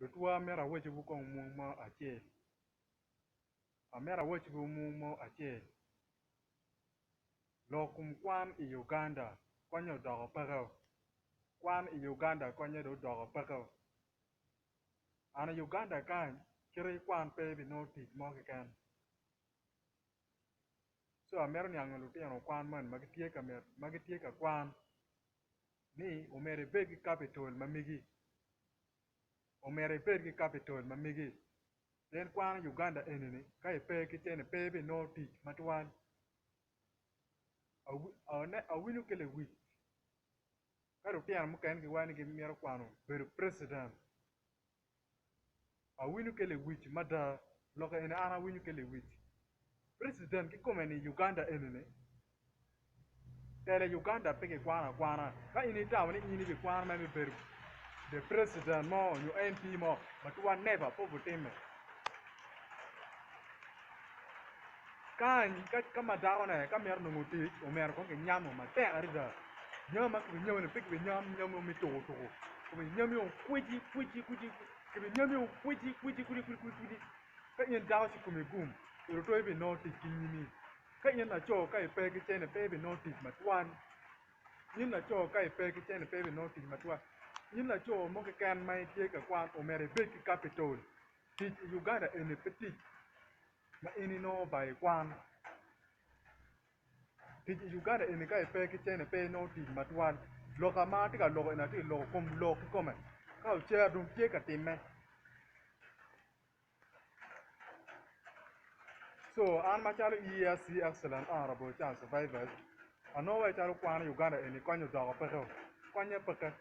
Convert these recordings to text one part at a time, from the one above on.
Lutwa amito awacciwu kong mung mo acel, amito awacciwu mung mo acel, lok kom kwan i Uganda konye odoko peke, kwan i Uganda konye dong odoko peke. An i Uganda kany kite ikwan pe ibinongo tic mo keken co amito niango lutino kwan moni ma gitye ka kwan ni omyero ibed ki kapitol ma megi, omyero ibed ki kapitol ma megi pien kwan i Uganda eni-ni ka ipe ki cente pe ibinongo tic matwal. Awinyo ki lewic ka lutino mukene giwaco ni gimito kwano bedo preciden Awinyo ki lewic mada, lok eni an awinyo ki lewic. President kikome ni Uganda eni ni telo i Uganda pe kikwano akwana. Ka in itamo ni in ibikwano ma ibibedo the president mo nyo MP mo matwa never pe obitimme. Kany ka ma dakone ka mito nongo tic omyero kong kinyamo matek adada. Nyamo ma kibinyamo-ni pe kibinyamo nyamo me tuko tuko kibinyamo kwici kwici kwici kibinyamo kwici kwici kwici kwici ka in dako ci komi gum ento ibinongo tic ki nyimi ka in laco ka ipe ki cene pe ibinongo tic matwal in laco ka ipe ki cene pe ibinongo tic matwal in laco mo keken ma itye ka kwan omyero ibed ki kapitol tic i Uganda eni pe tic ma in inongo ba ikwan. Tic i Uganda eni ka ipe ki cene pe inongo tic matwal. Lok ma atye ka loko eni atye ka loko kom lok kikome ka ocer dong tye ka timme. Co an macalo EAC Excellent Honourable Charles Survivors anongo wai calo kwan i Uganda eni konye odoko peke konye peke.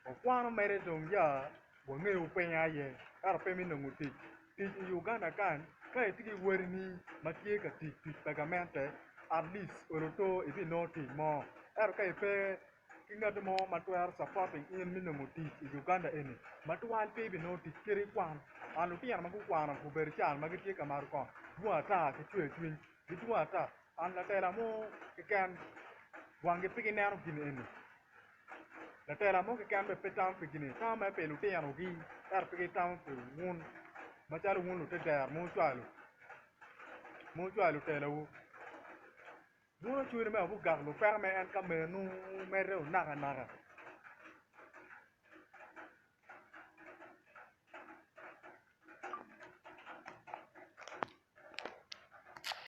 Wakwano mere dong ya wangeyo piny aye ento pe me nongo tic. Tic i Uganda kany ka itye ki wadini ma tye ka tic tic pa gamente at least olo to ibinongo tic mo ento ka ipe ki ngat mo ma twero supporting in me nongo tic i Uganda eni matwal pe ibinongo tic kadi ikwan. An lutino ma gukwano gubedo cal ma gitye ka mato kongo dwong ata ki cwer cwiny gidwong ata an latela mo keken wanggi pe gineno gin eni. Latela mo keken bene pe tamo pi gin-ni, tamo mere pi lutinogi ento pe gitamo pi wun macalo wun lutedero ma wucwalo ma wucwalo telawu. Wun ocwiny me wugak lupeko me en ka meno medde nakanaka.